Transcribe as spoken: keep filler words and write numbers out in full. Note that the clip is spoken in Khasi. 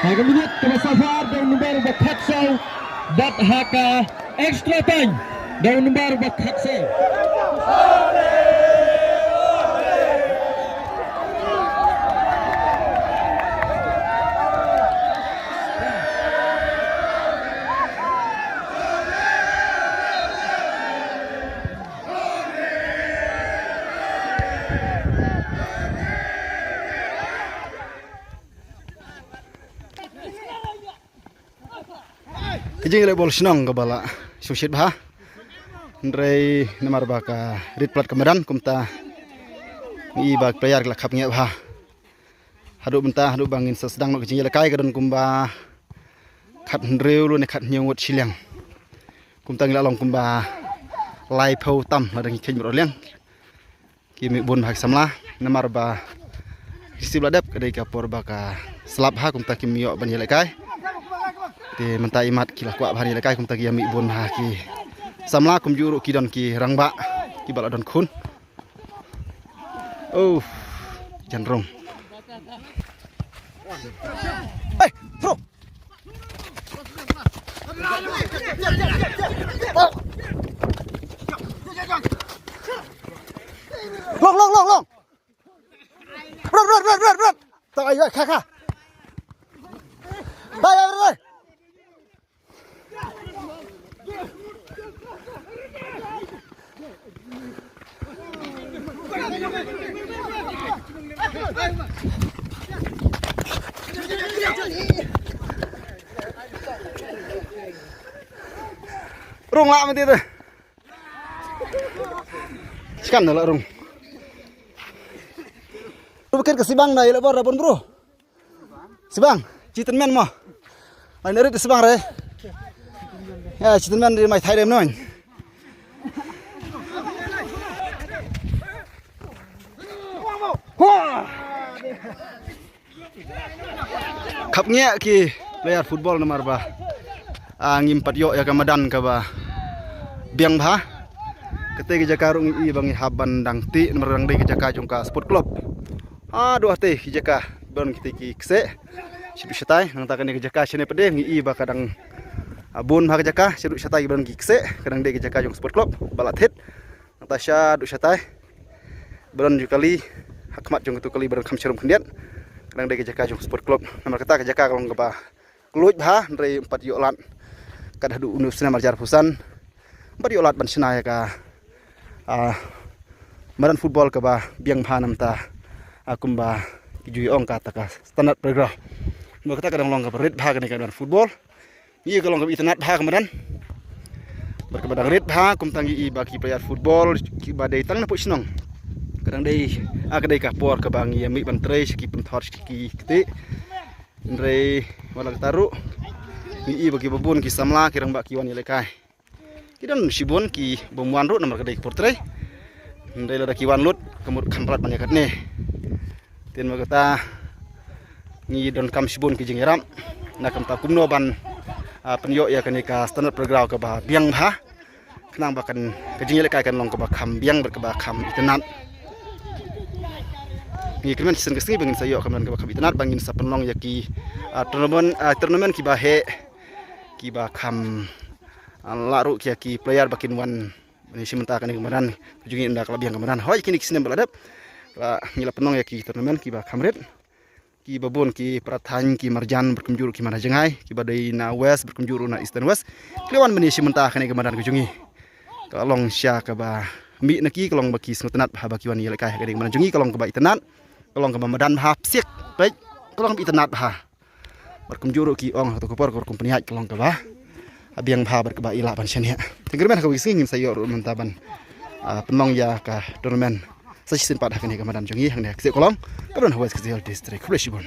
Ha ka minit kaba saw phra da u number ba khatsaw bad ha ka extra time da u number ba khatsaw. Ka jingïaleh bol shnong kaba la sngewsih bha. Hynrei namar ba ka rit palat ka madan kumta ngi i ba ki player ki la khapngiah bha. Haduh mynta haduh ba ngin sa sdang noh ka jingïalehkai ka don kumba khathynriew lane khathynñiew ngut shiliang. Kumta ngi la long kumba laiphew tam lada ngi kheiñ bad u liang. Ki mih bun bha ki samla namar ba ki sngewsih la dep ka dei ka por ba ka slap bha kumta kim ïoh ban ïalehkai. Te mynta imat ki la kwah bha ban ïalehkai kumta ki ïa mih bun bha ki samla kumjuh ruh ki don ki rangbah kiba la don khun. Oh, jan rung. Hey, throw. Long, long, long, long. Run, run, run, run, run. Tao ai, ai, kha, kha. Ai, ai, ai. Rung lah mati tu. Sekan dah lah rung. Tu bikin ke Sibang dah, ya lebar dah pun bro. Sibang, Chitin men mo. Ai na rit Sibang re. Ya, Chitin men di mai thai dem non. Khapngiah ki player football namar ba, ah, ngim pat ïoh ïa ka madan kaba biang bha. Kata ka jaka ruh ngi i ba ngi hap ban dang tih namar dang dei ka jaka jong ka sport club. Haduh hate ki jaka ban kite ki kseh. Shaduh shatai nangta kane ka jaka shane pat de ngi i ba ka dang, ah, bun bha ka jaka shaduh shatai ban ki kseh ka dang dei ka jaka jong sport club ba la thied. Nangta shaduh shatai ba don ju kali ha khmat jong katu kali ba don kham sharum khyndiat. Ka dang dei ka jaka jong sport club namar kata ka jaka ka long kaba kluid bha hynrei ym pat ïoh lad. Kat haduh une u snem arhajar arphew san ym pat ïoh lad ban shna ïa ka, ah, madan football kaba biang bha namta, ah, kumba ki ju ong kata ka standard playground. Namar kata ka dang long kaba rit bha kane ka madan football. Ngi ka long kaba itynnad bha ka madan. Bad kaba dang rit bha kumta ngi i ba ki player football kiba dei tang na pud shnong. Ka dang dei, ah, ka dei ka por kaba ngi ïa mih ban trei sha ki pynthor sha ki kti. Hynrei wat la kata ruh ngi i ba kiba bun ki samla ki rangbah ki wan ïalehkai. Ki don shibun ki bym wan ruh namar ka dei ka por trei. Hynrei lada ki wan lut ka mut kham palat ban ïa katne. Te namar kata ngi donkam shibun ki jingïarap na ka bynta kumno ban, ah, pynïoh ïa kane ka standard playground kaba biang bha. Khnang ba kan ka jingïalehkai kan long kaba kham biang bad kaba kham itynnad. Ngi kyrmen shisien ka sngi ba ngin sa ïoh ka madan kaba kham itynnad ba ngin sa pynlong ïa ki, ah, tournament, ah, tournament kiba heh kiba kham, ah, lah ruh ïa ki player ba kin wan ban ïashim bynta kane ka madan ka jong ngi ynda ka la biang ka madan. Hooid kine ki snem ba la dep la ngi la pynlong ïa ki tournament kiba kham rit. Kiba bun ki para thaiñ ki marjan bad kumjuh ruh ki mala jngai kiba dei na west bad kumjuh ruh na eastern west. Ki la wan ban ïashim bynta kane ka madan ka jong ngi. Ka long sha kaba mih na ki ka long ba ki sngewtynnad bha ba ki wan ïalehkai ha kane ka madan jong ngi ka long kaba itynnad. Ka long kaba madan bha psiek peit ka long kaba itynnad bha. Bad kumjuh ruh ki ong ha kato ka por ka rukom pynïaid ka long kaba, ah, biang bha bad kaba i lah ban shaniah. Te kyrmen ha kawei ka sngi ngin sa ïoh ruh mynta ban, ah, pynlong ïa ka tournament sa shisien pat ha kane ka madan jong ngi hangne ha Kseh Kolong kaba don ha West Khasi Hills District. Khublei shibun.